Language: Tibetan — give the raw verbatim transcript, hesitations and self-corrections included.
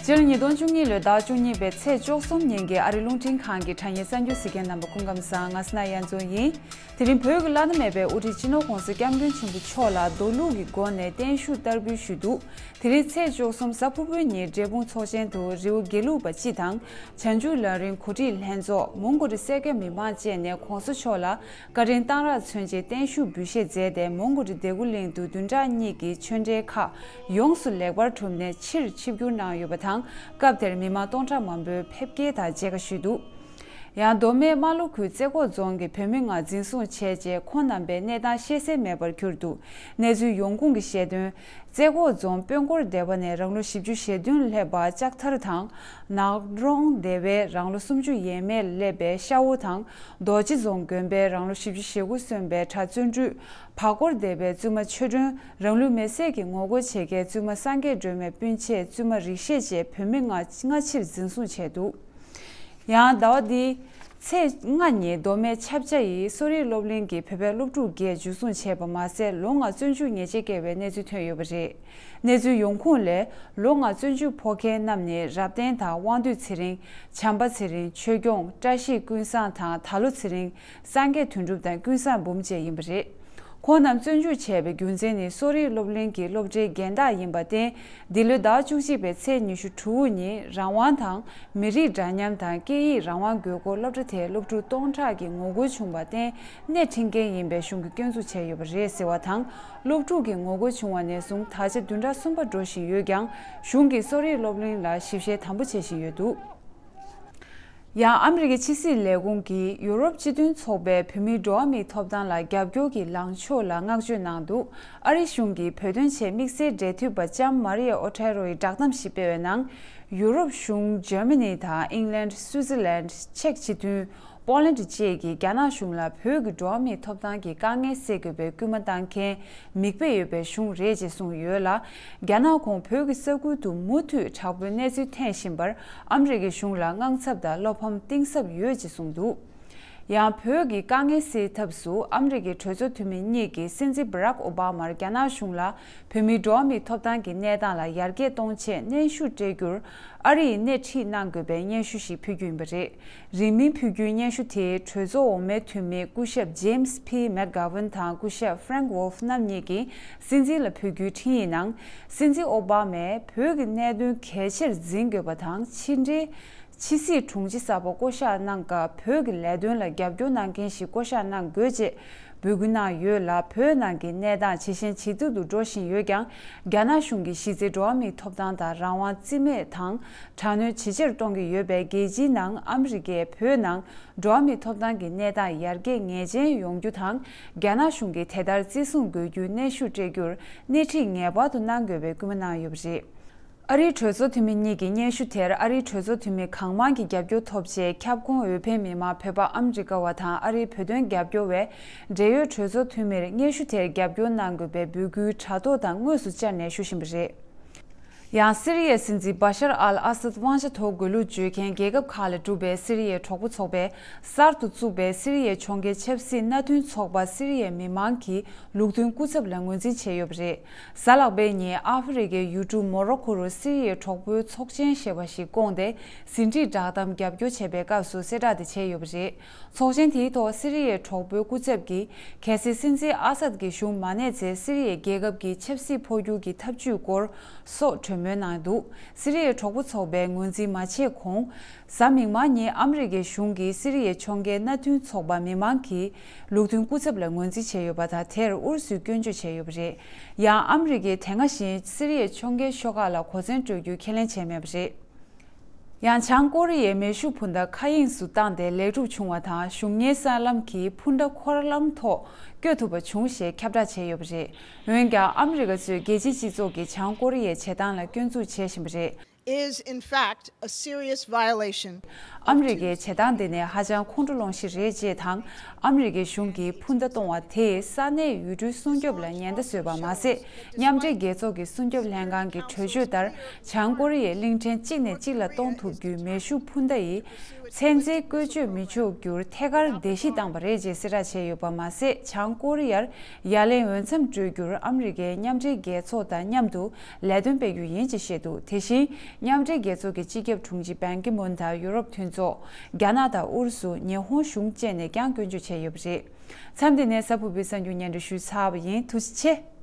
སྤྱི་ལོ་ཉིས་སྟོང་བཅུ་གཉིས་ལོའི་ཟླ་བཅུ་གཉིས་པའི་ཚེས་བཅུ་གསུམ་ཉིན་གྱི་ཨ་རི་རླུང་འཕྲིན་ཁང་གི་དྲ་བརྙན་གསར་འགྱུར་གཟིགས་མཁན་རྣམ་པ་སྐུ་ཁམས་བཟང་། ང་སི་ན་གཡང་འཛོམས་ཡིན། དེ་རིང་བོད་ཀྱི་བླ་ན་མེད་པའི་དབུ་ཁྲིད་སྤྱི་ནོར་༸གོང་ས་༸སྐྱབས་མགོན་ཆེན་པོ་མཆོག་ལ་མདོ་ལུགས་ཀྱི་སྒོ་ནས་བརྟན་བཞུགས་བསྟར་འབུལ་ཞུས་འདུག་དེ་རིང་ཚེས་བཅུ་གསུམ་གཟའ་ཕུར་བུའི་ཉིན་འབྲས་སྤུངས་ཚོགས་ཆེན་དུ་རི་བོ་དགེ་ལུགས་པ་སྤྱི་དང་། བྱང་ཆུབ་ལམ་རིམ་གོ་སྒྲིག་ལྷན་ཚོགས། མོན་གྷོ་རི་སེར་སྐྱ་མི་མང་བཅས་ནས་༸གོང་ས་མཆོག་ལ་བཀའ་དྲིན་གཏང་རག་མཚོན་ཆེད་བརྟན་བཞུགས་འབུལ་བཞེས་མཛད་དེ། མོན་གྷོ་རི་ལྡེ་གུ་གླིང་དུ་བདུན་ཕྲག་གཉིས་ཀྱི་ཆོས་འབྲེལ་ཁག་ཡོངས་སུ་ལེགས་པར་གྲུབ་ནས་ཕྱིར་ཆིབས་བསྒྱུར་གནང་ཡོད་པ་དང་། སྐབས་དེར་མི་མང་སྟོང་ཕྲག་མང་པོས་ཕེབས་སྐྱེལ་དང་མཇལ་ཁ་ཞུས་འདུག་ཡང་མདོ་སྨད་རྨ་ལྷོ་ཁུལ་རྩེ་ཁོག་རྫོང་གི་བོད་མི་ལྔ་འཛིན་བཟུང་བྱས་རྗེས། ཁོང་རྣམ་པའི་གནས་སྟངས་ཤེས་གསལ་མེད་པར་གྱུར་འདུག་གནས་ཚུལ་ཡོང་ཁུངས་ཀྱིས་བཤད་དོན། རྩེ་ཁོག་རྫོང་དཔོན་སྐོར་སྡེ་བ་ནས་རང་ལོ་བཞི་བཅུ་ཞེ་བདུན་སླེབས་པ་ལྕགས་ཐར་དང་། ནག་རོང་སྡེ་བའི་རང་ལོ་སུམ་ཅུ་ཡས་མས་སླེབས་པའི་ཤ་བོ་དང་། རྡོ་རྗེ་རྫོང་དགོན་པའི་རང་ལོ་བཞི་བཅུ་ཞེ་དགུ་སོན་པའི་གྲྭ་བརྩོན་འགྲུས། བར་སྐོར་སྡེ་བའི་བཙུན་མ་ཆོས་སྒྲོན། རང་ལུས་མེར་སྲེག་གི་ངོ་རྒོལ་བྱེད་མཁན་བཙུན་མ་སངས་རྒྱས་སྒྲོལ་མའི་སྤུན་མཆེད་བཙུན་མ་རིགས་ཤེས་བཅས་བོད་མི་ལྔ་ལྔ་ཕྱིར་འཛིན་བཟུང་བྱས་འདུག་ཡང་ཟླ་བ་འདིའི་ཚེས་ལྔ་ཉིན་མདོ་སྨད་ཆབ་ཆ་ཡི་གསོ་རིག་སློབ་གླིང་གི་བོད་པའི་སློབ་ཕྲུག་བརྒྱད་འཇུ་བཟུང་བྱས་པ་མ་ཟད། ལོ་ལྔ་བཙོན་འཇུག་ཉེས་ཆད་བཀལ་བའི་གནས་ཚུལ་ཐོན་ཡོད་པ་རེད། གནས་ཚུལ་ཡོང་ཁུངས་ལས། ལོ་ལྔ་བཙོན་འཇུག་ཕོག་མཁན་རྣམས་ནི་རབ་བརྟན་དང་དབང་འདུས་ཚེ་རིང་། བྱམས་པ་ཚེ་རིང་། ཆོས་སྐྱོང་། བཀྲ་ཤིས་ཀུན་བཟང་དང་། དར་ལོ་ཚེ་རིང་། སངས་རྒྱས་དོན་གྲུབ་དང་ཀུན་བཟང་འབུམ་བཅས་ཡིན་པ་རེད། ཁོང་རྣམས་བཙོན་འཇུག་བྱས་པའི་རྒྱུ་མཚན་ནི་གསོ་རིག་སློབ་གླིང་གི་སློབ་གྲྭའི་རྒན་བདག་ཡིན་པར་བརྟེན། འདི་ལོའི་ཟླ་བཅུ་གཅིག་པའི་ཚེས་ཉི་ཤུ་དྲུག་ཉིན་རང་དབང་དང་། མི་རིགས་འདྲ་མཉམ་དང་སྐད་ཡིག་རང་དབང་དགོས་སྐོར་སློབ་གྲྭ་དེའི་སློབ་ཕྲུག་སྟོང་ཕྲག་གིས་ངོ་རྒོལ་བྱུང་བར་བརྟེན། སྣེ་ཁྲིད་མཁན་ཡིན་པའི་གཞུང་གིས་སྐྱོན་འཛུགས་བྱས་ཡོད་པ་རེད་ཟེར་བ་དང་། སློབ་ཕྲུག་གི་ངོ་རྒོལ་བྱུང་བ་ནས་བཟུང་ད་ཆ་བདུན་ཕྲག་གསུམ་པ་འགྲོ་བཞིན་ཡོད་ཀྱང་། གཞུང་གིས་གསོ་རིག་སློབ་གླིང་ལ་ཞིབ་བཤེར་དམ་པོ་བྱེད་བཞིན་ཡོད་འདུག་ཡང་ཨ་མི་རི་ཀའི་ཕྱི་སྲིད་ལས་ཁུངས་ཀྱིས་ཡུ་རོབ་སྤྱི་མཐུན་ཚོགས་པའི་བོད་མིའི་འགྲོ་བ་མིའི་ཐོབ་ཐང་ལ་རྒྱབ་སྐྱོར་གྱི་ལངས་ཕྱོགས་ལ་བསྔགས་བརྗོད་གནང་འདུག་ཨ་རིའི་གཞུང་གིས་བོད་དོན་ཆེད་དམིགས་བསལ་འབྲེལ་མཐུད་པ་ལྕམ་མ་རི་ཡ་ཨོ་ཐེ་རོ་ཡི་བསྒྲགས་གཏམ་ཞིག་སྤེལ་བའི་ནང་། ཡུ་རོབ་གཞུང་། འཇར་མ་ནི་དང་། ཨིང་ལན། སུའུ་ཙེར་ལན། ཅེཀ་སྤྱི་མཐུན། པོ་ལན་ཌི་བཅས་ཀྱིས་རྒྱ་ནག་གཞུང་ལ་བོད་ཀྱི་འགྲོ་བ་མིའི་ཐོབ་ཐང་གི་དཀའ་ངལ་སེལ་དགོས་པའི་སྐུལ་མ་བཏང་མཁན་མིག་དཔེ་ཡོད་པའི་གཞུང་རེད་ཅེས་གསུངས་ཡོད་ལ། རྒྱ་ནག་གོང་བོད་ཀྱི་ས་ཁུལ་དུ་མུ་མཐུད་དྲག་པོའི་གནས་ཚུལ་འཐེན་བཞིན་པར་ཨ་མི་རི་ཀའི་གཞུང་ལ་དངངས་འཚབ་དང་བློ་ཕམ་གཏིང་ཟབ་ཡོད་ཅེས་གསུངས་འདུག་ཡང་བོད་ཀྱི་དཀའ་ངལ་སེལ་ཐབས་སུ་ཨ་མི་རི་ཀའི་གྲོས་ཚོགས་འཐུས་མི་གཉིས་ཀྱིས་སྲིད་འཛིན་བྷ་རག་ཨོ་བྷ་མར་རྒྱ་ནག་གཞུང་ལ་བོད་མིའི་འགྲོ་བ་མིའི་ཐོབ་ཐང་གི་གནས་སྟངས་ལ་ཡར་རྒྱས་གཏོང་ཆེད་གནོན་ཤུགས་སྤྲད་རྒྱུར་ཨ་རི་ཡིས་སྣེ་ཁྲིད་གནང་དགོས་པའི་སྙན་ཞུ་ཞིག་ཕུལ་རྒྱུ་ཡིན་པ་རེད། རིང་མིན་ཕུལ་རྒྱུའི་སྙན་ཞུ་དེ་གྲོས་ཚོགས་འོག་མའི་འཐུས་མི་སྐུ་ཞབས་ཇེམ་སི་ཕི་མེག་གྷ་ཝན་དང་སྐུ་ཞབས་ཧྥ་རེང་ཝོལ་ཧྥ་རྣམ་གཉིས་ཀྱིས་སྲིད་འཛིན་ལ་ཕུལ་རྒྱུའི་འཕྲིན་ཡིག་ནང་། སྲིད་འཛིན་ཨོ་བྷ་མས་བོད་ཀྱི་གནད་དོན་གལ་ཆེར་འཛིན་དགོས་པ་དང་། ཕྱི་འབྲེལ། ཕྱི་སྲིད་དྲུང་ཆེ་གསར་པ་བསྐོ་གཞག་གནང་སྐབས་བོད་ཀྱི་ལས་དོན་ལ་རྒྱབ་སྐྱོར་གནང་མཁན་ཞིག་བསྐོ་གཞག་གནང་དགོས་ཅེས་འབོད་སྐུལ་གནང་ཡོད་ལ། བོད་ནང་གི་གནས་སྟངས་ཇེ་ཞན་ཇེ་སྡུག་ཏུ་འགྲོ་བཞིན་ཡོད་ཀྱང་། རྒྱ་ནག་གཞུང་གིས་གཞི་རྩའི་འགྲོ་བ་མིའི་ཐོབ་ཐང་དང་རང་དབང་རྩིས་མེད་དང་དྲག་གནོན་ཇེ་ཆེར་གཏོང་གི་ཡོད་པས། རྒྱལ་སྤྱིའི་ནང་ཨ་མི་རི་ཀས་བོད་ནང་འགྲོ་བ་མིའི་ཐོབ་ཐང་གི་གནས་སྟངས་ཡར་རྒྱས་ངེས་ཅན་ཡོང་རྒྱུ་དང་། རྒྱ་ནག་གཞུང་གིས་དེ་ལྟར་བརྩི་སྲུང་དགོས་རྒྱུའི་གནོན་ཤུགས་སྤྲད་རྒྱུར་སྣེ་ཁྲིད་ངེས་པར་དུ་གནང་དགོས་པའི་སྐུལ་མ་གནང་ཡོད་པ་རེད། ཨ་རིའི་གྲོས་ཚོགས་འཐུས་མི་གཉིས་ཀྱི་སྙན་ཞུ་དེར་ཨ་རིའི་གྲོས་ཚོགས་འཐུས་མི་གང་མང་གིས་རྒྱབ་སྐྱོར་ཐོབ་རྗེས། ཁྱབ་ཁོངས་འོས་འཕེན་མི་མང་བོད་པ་ཨ་མི་རི་ཀ་བ་དང་ཨ་རིའི་བོད་དོན་རྒྱབ་སྐྱོར་བས་འབྲེལ་ཡོད་གྲོས་ཚོགས་འཐུས་མིར་སྙན་ཞུ་དེར་རྒྱབ་སྐྱོར་གནང་དགོས་པའི་འབོད་སྐུལ་དྲ་ཐོག་དང་དངོས་སུ་བཅར་ནས་ཞུ་བཞིན་པ་རེད། ཡང་སི་རི་ཡའི་སྲིད་འཛིན་བྷ་ཤར་ཨལ་ཨ་སད་དབང་ཆ་ཐོབ་དགོས་ལུགས་བརྗོད་མཁན་རྒྱལ་ཁབ་ཁག་ལས་གྲུབ་པའི་སི་རི་ཡའི་གྲོགས་པོ་ཚོགས་པས་གསར་དུ་བཙུགས་པའི་སི་རི་ཡའི་ཕྱོགས་འགལ་ཆབ་སྲིད་མནའ་མཐུན་ཚོགས་པ་སི་རི་ཡའི་མི་མང་གི་ལུགས་མཐུན་སྐུ་ཚབ་ལ་ངོས་འཛིན་བྱས་ཡོད་པ་རེད། གཟའ་ལྷག་པའི་ཉིན་ཨ་ཧྥེ་རི་ཁའི་ཡུལ་གྲུ་མོ་རོ་ཁོ་རུ་སི་རི་ཡའི་གྲོགས་པོའི་ཚོགས་ཆེན་ཞེས་པ་ཞིག་བསྐོངས་ཏེ། ཟིན་བྲིས་བསྒྲགས་གཏམ་རྒྱབ་སྐྱོར་བྱས་པའི་སྐབས་སུ་གསལ་བསྒྲགས་དེ་བྱས་ཡོད་པ་རེད། ཚོགས་ཆེན་དེའི་ཐོག་སི་རི་ཡའི་གྲོགས་པོའི་སྐུ་ཚབ་ཀྱིས། གལ་སྲིད་སྲིད་འཛིན་ཨ་སད་ཀྱི་གཞུང་མ་གནས་ཚེ། སི་རི་ཡའི་རྒྱལ་ཁབ་ཀྱི་ཆབ་སྲིད་འཕོ་འགྱུར་གྱི་ཐབས་ཇུས་སྐོར་སོགས་གྲོས་མོལ་གནང་འདུག་སི་རི་ཡའི་གྲོགས་པོ་ཚོགས་པས་ངོས་འཛིན་མ་བྱས་གོང་། གཟའ་མིག་དམར་ཉིན་ཨ་མི་རི་ཀའི་གཞུང་གིས་སི་རི་ཡའི་ཕྱོགས་འགལ་མནའ་མཐུན་ཚོགས་པ་མི་མང་གི་ལུགས་མཐུན་སྐུ་ཚབ་ལ་ངོས་འཛིན་བྱས་ཡོད་པ་དང་། དེར་ཨུ་རུ་སུས་སྐྱོན་བརྗོད་བྱས་ཡོད་པ་རེད། ཡང་ཨ་མི་རི་ཀས་དེ་སྔ་བཞིན་སི་རི་ཡའི་ཕྱོགས་འགལ་ཤོག་ཁག་ལ་གོ་མཚོན་སྤྲོད་རྒྱུ་ཁས་ལེན་བྱས་མེད་པ་རེད། ཡང་བྱང་ཀོ་རི་ཡས་མེ་ཤུགས་འཕུར་མདའ་མཁའ་དབྱིངས་སུ་བཏང་སྟེ་ལེགས་གྲུབ་བྱུང་བ་དང་། གཞུང་གཉེར་གསར་ལམ་གྱི་འཕུར་མདའ་འཁོར་ལམ་ཐོག་བསྐྱོད་ཐུབ་པ་བྱུང་ཞེས་ཁྱབ་བསྒྲགས་བྱས་ཡོད་པ་རེད། འོན་ཀྱང་ཨ་མི་རི་ཀ་གཙོས་རྒྱལ་སྤྱིའི་སྤྱི་ཚོགས་ཀྱིས་བྱང་ཀོ་རི་ཡའི་བྱེད་སྟངས་ལ་སྐྱོན་འཛུགས་བྱེད་བཞིན་པ་རེད། Is in fact a serious violation. ཨ་མི་རི་ཀའི་བྱེད་སྟངས་འདི་ནི་ཧ་ཅང་ཁོང་ཁྲོ་སློང་གཞི་རེད་ཅེས་དང་། ཨ་མི་རི་ཀའི་གཞུང་གིས་འཕུར་མདའ་གཏོང་བ་དེས་ས་གནས་ཡུལ་གྲུའི་སྲུང་སྐྱོབ་ལ་ཉེན་བརྡ་བཟོས་པ་མ་ཟད། མཉམ་འབྲེལ་རྒྱལ་ཚོགས་ཀྱི་སྲུང་སྐྱོབ་ལྷན་ཁང་གི་གྲོས་ཆོད་ལྟར། བྱང་ཀོ་རི་ཡས་གླིང་ཕྲན་གཅིག་ནས་གཅིག་ལ་གཏོང་ཐུབ་རྒྱུའི་མེ་ཤུགས་འཕུར་མདའ་ཡི་ཚད་འཛིན་བཀོལ་སྤྱོད་མི་ཆོག་རྒྱུར་ཐད་ཀར་འགྲེལ་བཤད་བཏང་པ་རེད་ཅེས་གསལ་བསྒྲགས་བྱས་ཡོད་པ་མ་ཟད། བྱང་ཀོ་རི་ཡར་ཡ་ལན་འོས་འཚམ་སྤྲོད་རྒྱུར་ཨ་མི་རི་ཀས་མཉམ་འབྲེལ་རྒྱལ་ཚོགས་དང་མཉམ་དུ་ལས་དོན་སྤེལ་རྒྱུ་ཡིན་ཅེས་བཤད་འདུག་དེ་བཞིན། མཉམ་འབྲེལ་རྒྱལ་ཚོགས་ཀྱི་སྤྱི་ཁྱབ་དྲུང་ཆེ་བན་ཀི་མུན་དང་ཡུ་རོབ་མཐུན་ཚོགས། རྒྱ་ནག་དང་ཨུ་རུ་སུ། ཉི་ཧོང་གཞུང་བཅས་ནས་ཀྱང་སྐྱོན་བརྗོད་བྱས་ཡོད་པ་རེད། མཚམས་འདི་ནས་གཟའ་ཕུར་བུའི་གསར་འགྱུར་སྙན་སྒྲོན་ཞུས་ཚར་བ་ཡིན། ཐུགས་རྗེ་ཆེ།